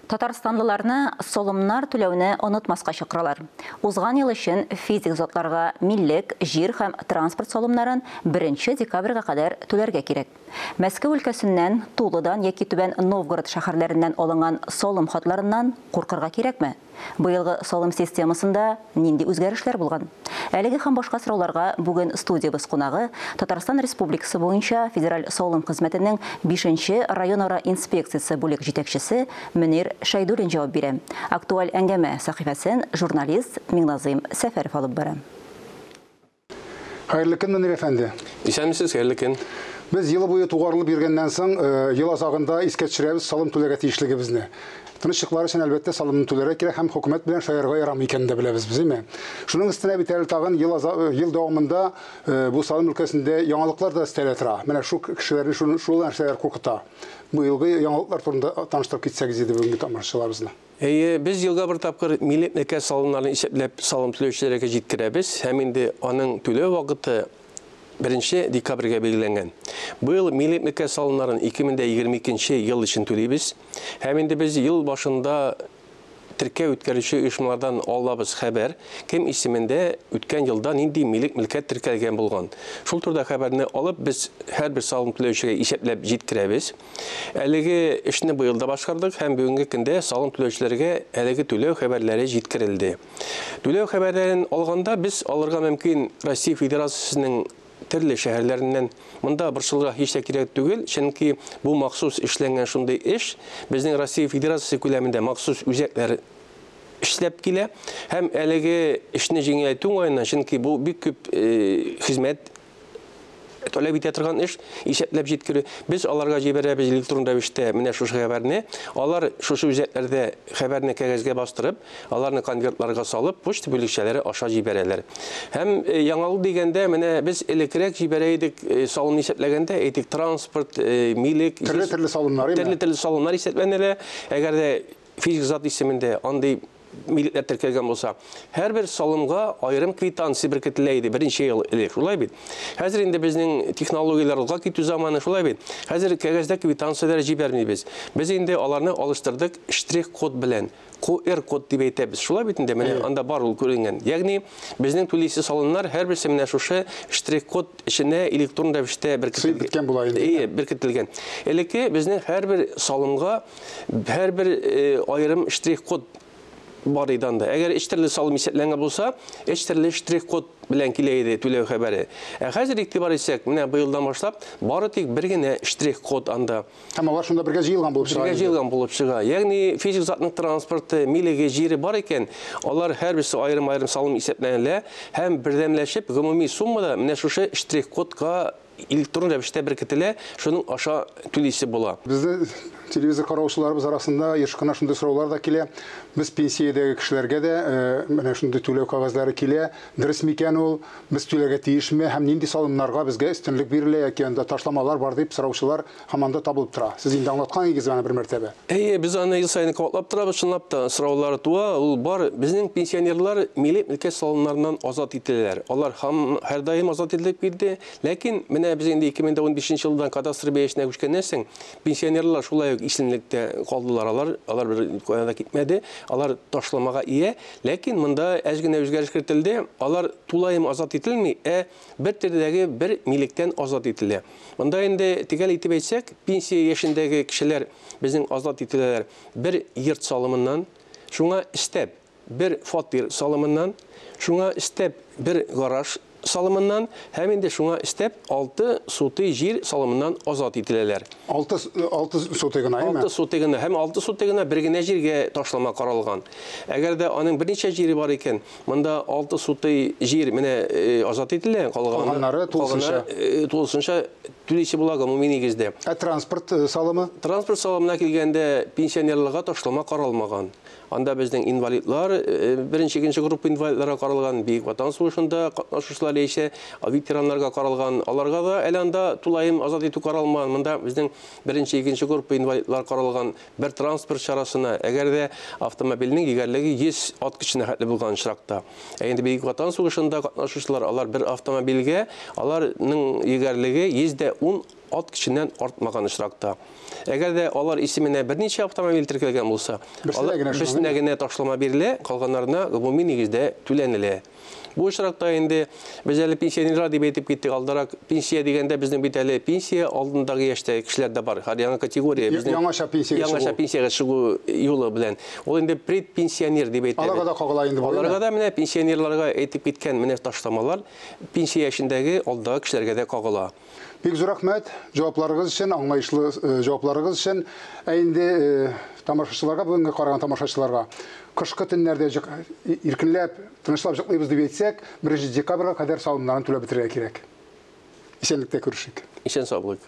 Татарстанлыларны салымнар түләүне онытмаска чакыралар. Узган ел өчен физик затларга миллек, җир һәм транспорт салымнарын 1 декабрьгә кадәр түләргә кирәк. Мәскәү өлкәсеннән, Тулыдан яки Түбән Новгород шәһәрләреннән алынган салым хатларыннан куркырга кирәкме? Быелгы салым системасында нинди үзгәрешләр булган? Әлеге һәм башка сорауларга бүген студиябез кунагы Татарстан Республикасы буенча Федераль салым хезмәтенең 5нче районара инспекциясе бүлек җитәкчесе Мөнир Шәйдуллин җавап бирә. Актуаль әңгәмә сәхифәсен журналист Миңназыйм Сәфәров алып бара. Хәерле көн, Мөнир әфәнде. Исәнмесез, хәерле көн. Без елы буе тугарылып йөргәннән соң, ел азагында искә төшерәбез салым түләргә тиешлегебезне. Тынычлыклар өчен әлбәттә салымны түләргә кирәк һәм хөкүмәт белән шаярга ярамый икәнен дә беләбез без, әйме? Шуның өстенә бит әле тагын ел ел дәвамында бу салым өлкәсендә яңалыклар да өстәлә тора. Менә шул кешеләрне шул нәрсәләр куркыта. Быелгы яңалыклар турында таныштырып китсәгез иде бүгенге тамашачыларыбызны. Әйе, без елга бер тапкыр милли мөлкәт салымнарын исәпләп салым түләүчеләргә җиткерәбез һәм инде аның түләү вакыты 1 декабрьгә билгеләнгән. Быел милли мөлкәт салымнарын 2022 ел өчен түлибез һәм инде без ел башында теркәү үткәрүче оешмалардан алабыз хәбәр, кем исемендә үткән елда нинди милек мөлкәт теркәлгән булган. Шул турыда хәбәрне алып без һәрбер салым түләүчегә исәпләп җиткерәбез. Әлеге эшне быел да башкардык һәм бүгенге көндә салым түләүчеләргә әлеге түләү хәбәрләре җиткерелде. Түләү хәбәрләрен алганда без алырга мөмкин Россия Федерациясенең төрле шәһәрләреннән. Монда борчылырга һич тә кирәк түгел, чөнки бу махсус эшләнгән шундый эш. Безнең Россия Федерациясе күләмендә махсус үзәкләр эшләп килә һәм әлеге эшне җиңеләйтү уңаеннан, чөнки бу бик күп хезмәт таләп итә торган эш, исәпләп җиткерү. Без аларга җибәрәбез электрон рәвештә менә шушы хәбәрне. Алар шушы үзәкләрдә хәбәрне кәгазьгә бастырып, аларны конвертларга салып, почта бүлекчәләре аша җибәрәләр. Һәм яңалык дигәндә, менә без элекрәк җибәрә идек, салым исәпләгәндә, әйтик, транспорт, милек, төрле-төрле салымнар, төрле-төрле салымнар исәпләнелә. Әгәр дә физик зат исемендә андый милекләр теркәлгән булса, һәрбер салымга аерым квитанция беркетелә иде берничә ел элек, шулай бит. Хәзер инде безнең технологияләр алга китү заманы, шулай бит. Хәзер кәгазьдә квитанцияләр җибәрмибез. Без инде аларны алыштырдык штрих-код белән. QR код дип әйтәбез. Шулай бит инде, менә анда бар ул күренгән. Ягъни безнең түлисе салымнар һәрберсе менә шушы штрих-код эченә электрон рәвештә беркетелгән. Беткән була инде. Әйе, беркетелгән. Элекке безнең һәрбер салымга һәрбер аерым штрих-код бар иде анда. Әгәр өч төрле салым исәпләнгән булса, өч төрле штрих-код белән килә иде түләү хәбәре. Ә хәзер игътибар итсәк, менә быелдан башлап бары тик бер генә штрих-код анда. Һәм алар шунда бергә җыелган булып чыга. Бергә җыелган булып чыга. Ягъни физик затның транспорты, милеге, җире бар икән, алар һәрберсе аерым-аерым салым исәпләнелә һәм бердәмләшеп гомуми суммада менә шушы штрих-кодка электрон рәвештә беркетелә, шуның аша түлисе була. Безне телевизор караучыларыбыз арасында еш кына шундый сораулар да килә. Без пенсиядәге кешеләргә дә менә шундый түләү кәгазьләре килә. Дөрес микән ул? Без түләргә тиешме? Һәм нинди салымнарга безгә өстенлек бирелә яки анда ташламалар бар дип сораучылар һаман да табылып тора. Сез инде аңлаткан идегез аны бер мәртәбә. Әйе, без аны ел саен кабатлап торабыз, чынлап та сораулар туа, ул бар. Безнең пенсионерлар милли мөлкәт салымнарыннан азат ителәләр. Алар һәм һәрдаим азат ителеп килде. Ләкин менә без инде 2015 елдан кадастр бәясенә күчкәннән соң пенсионерлар шулай ук исемлектә калдылар. Алар бер кая да китмәде. Алар ташламага ия. Ләкин монда әз генә үзгәреш кертелде. Алар тулаем азат ителми, ә бер төрдәге бер милектән азат ителә. Монда инде төгәл итеп әйтсәк, пенсия яшендәге кешеләр безнең азат ителәләр бер йорт салымыннан, шуңа өстәп бер фатир салымыннан, шуңа өстәп бер гараж салымыннан һәм инде шуңа өстәп 6 сутый җир салымыннан азат ителәләр. 6 сутый гына, әйме? 6 сутый гына һәм 6 сутый гына бер генә җиргә ташлама каралган. Әгәр дә аның берничә җире бар икән, монда 6 сутый җир менә азат ителә, калганнары тулысынча түлисе була гомуми нигездә. Ә транспорт салымы? Транспорт салымына килгәндә пенсионерларга ташлама каралмаган. Анда безнең инвалидлар, беренче, икенче группа инвалидларга каралган, Бөек Ватан сугышында катнашучылар яисә ветераннарга каралган, аларга да әле анда тулаем азат итү каралмаган. Монда безнең беренче, икенче группа инвалидлар каралган бер транспорт чарасына, әгәр дә автомобильнең егәрлеге 100 ат көченә хәтле булган очракта. Ә инде Бөек Ватан сугышында катнашучылар, алар бер автомобильгә, аларның егәрлеге 110 ат көченнән артмаган очракта. Әгәр дә алар исеменә берничә автомобиль теркәлгән булса, берсенә генә ташлама бирелә, калганнарына гомуми нигездә түләнелә. Бу очракта инде без әле пенсионерлар дип әйтеп киттек алдарак. Пенсия дигәндә безнең бит әле пенсия алдындагы яшьтәге кешеләр дә бар. Һәр яңа категория безнең яңача пенсиягә чыгу. Яңача пенсиягә чыгу юлы белән. Ул инде предпенсионер дип әйтәбез. Аларга да кагыла инде бу. Аларга да менә пенсионерларга әйтеп киткән менә ташламалар пенсия яшендәге алдагы кешеләргә дә кагыла. Бик зур рәхмәт җавапларыгыз өчен, аңлаешлы җавапларыгыз өчен. Ә инде тамашачыларга, бүгенге караган тамашачыларга кышкы төннәрдә иркенләп, тынычлап йоклыйбыз дип әйтсәк, 1 декабрьгә кадәр салымнарын түләп бетерергә кирәк. Исәнлектә күрешик. Исән сау булыйк.